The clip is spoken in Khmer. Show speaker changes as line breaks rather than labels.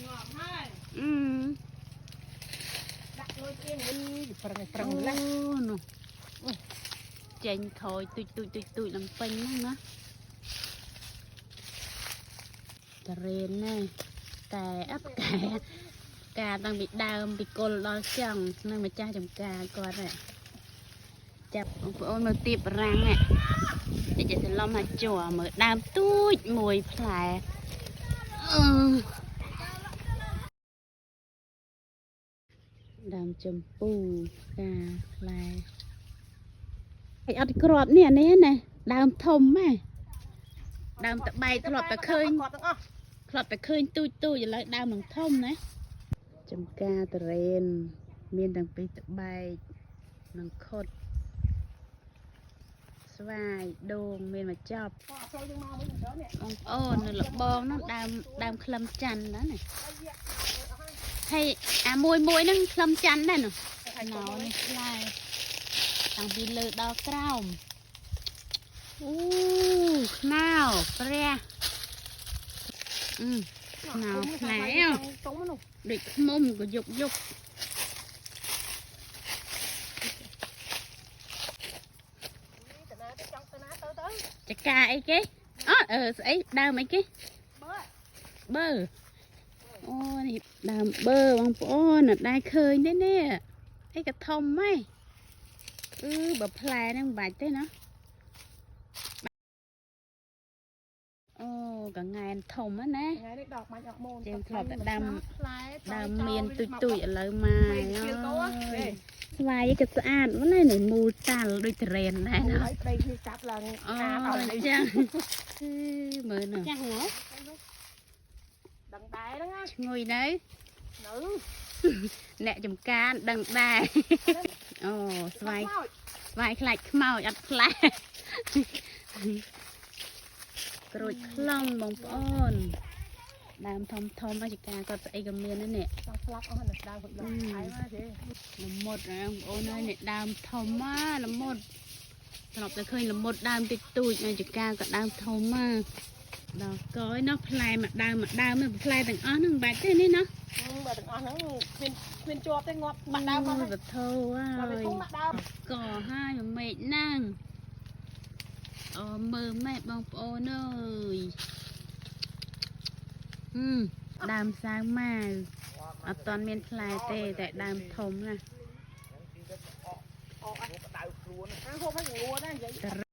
ងាប់ហើយ
អឺ
ដាក់លុយទៀងប្រឹងប្រឹង
អូ
ឡាស់
នោះចេញក្រោយទុយទុយទុយទុយលំពេញហ្នឹងណាតរេនណាតែអត់កែការតាំងពីដើមពីគល់ដល់ចុងនឹងម្ចាស់ចំការគាត់ហ่ะចាប់បងប្អូនមើលទៀបរាំងហ่ะតិចច្រឡំថាជ័រមើលដើមទូចមួយផ្លែអឺដើមចម្ពូការផ្លែ ហើយអត់ក្របនេះអានេះណាដើមធំហ៎ដើមតបែកធ្លាប់តែឃើញ
គាត់ទាំងអស់
ធ្លាប់តែឃើញទូចទូចឥឡូវដើមនឹងធំណាចំការតរេនមានទាំងពីតបែកនិងខុតស្វាយដូងមានមកចប់
អត់ចូលយើងមកវិញទៅនេះ
បងប្អូននៅលបងនោះដើមដើមក្លឹមច័ន្ទណានេះហើយអាមួយមួយហ្នឹងក្លឹមច័ន្ទដែរនោះ ណោនេះផ្លែតាំងពីលើដល់ក្រោមអូខ្នោព្រះអឺខ្នោផ្លែ
តុងនោះ
ដូចខ្មុំក៏យុកយុក
ទៅណាទៅចង់ទៅណាទៅទៅ
ចកាអីគេអត់អឺស្អីដើមអីគេ
បើ
បើអូនេះដើមបើបងប្អូនអត់ដែរឃើញទេនេះអីក៏ធំហ៎អឺបើផ្លែហ្នឹងមិនបាច់ទេណាអូកងែនធំណាស់ណា
ថ្ងៃនេះដកបាញ់អកមូន
ជាងធ្លាប់តែដាំ
ផ្លែ
ដើមមានទុយទុយឥឡូវមក
នេះ
ស្វាយក៏ស្អាតម្ល៉េះនេះមូលតាល់ដូចត្រេនដែរណា
ហើយប្តីគេកាប់ឡើង
អូ
ខាតឲ្យនេះ
ចឹងគឺមើលនោះ
ចាស់ហ៎ដឹងដែរហ្នឹងណា
ឈ្ងុយនៅ
នៅ
អ្នកចំការដឹងដែរអូស្វាយស្វាយខ្លាចខ្មោចអត់ខ្លាចក្រូចខ្លងបងប្អូនដើមធំធំអចការគាត់ស្អីក៏មានដែរនេះ
ចង់ស្លាប់អស់ណាដើមគាត់ដល់ខែមកទេ
ល្មុតណាបងប្អូនអើយនេះដើមធំណាល្មុតធ្លាប់តែឃើញល្មុតដើមតិចតួចនៅចការក៏ដើមធំណាដល់កយណោះផ្លែមួយដើមមួយដើមហ្នឹងផ្លែទាំងអស់ហ្នឹងមិនបាច់ទេនេះណា
បើទាំងអស់ហ្នឹងគ្មានគ្មានជាប់ទេងាប់បាក់ដើមអស់ហើយ
បធោ
ដល់
ហើយ
វាធំបាក់ដើមក
ហើយមួយមេឃហ្នឹងអូមើលម៉ែបងប្អូនអើយហឹមដើមសាវម៉ាវអត់ទាន់មានផ្លែទេតែដើមធំណាស់
អកអត់ដៅខ្លួនអាហូបឲ្យងួរដែរនិយាយ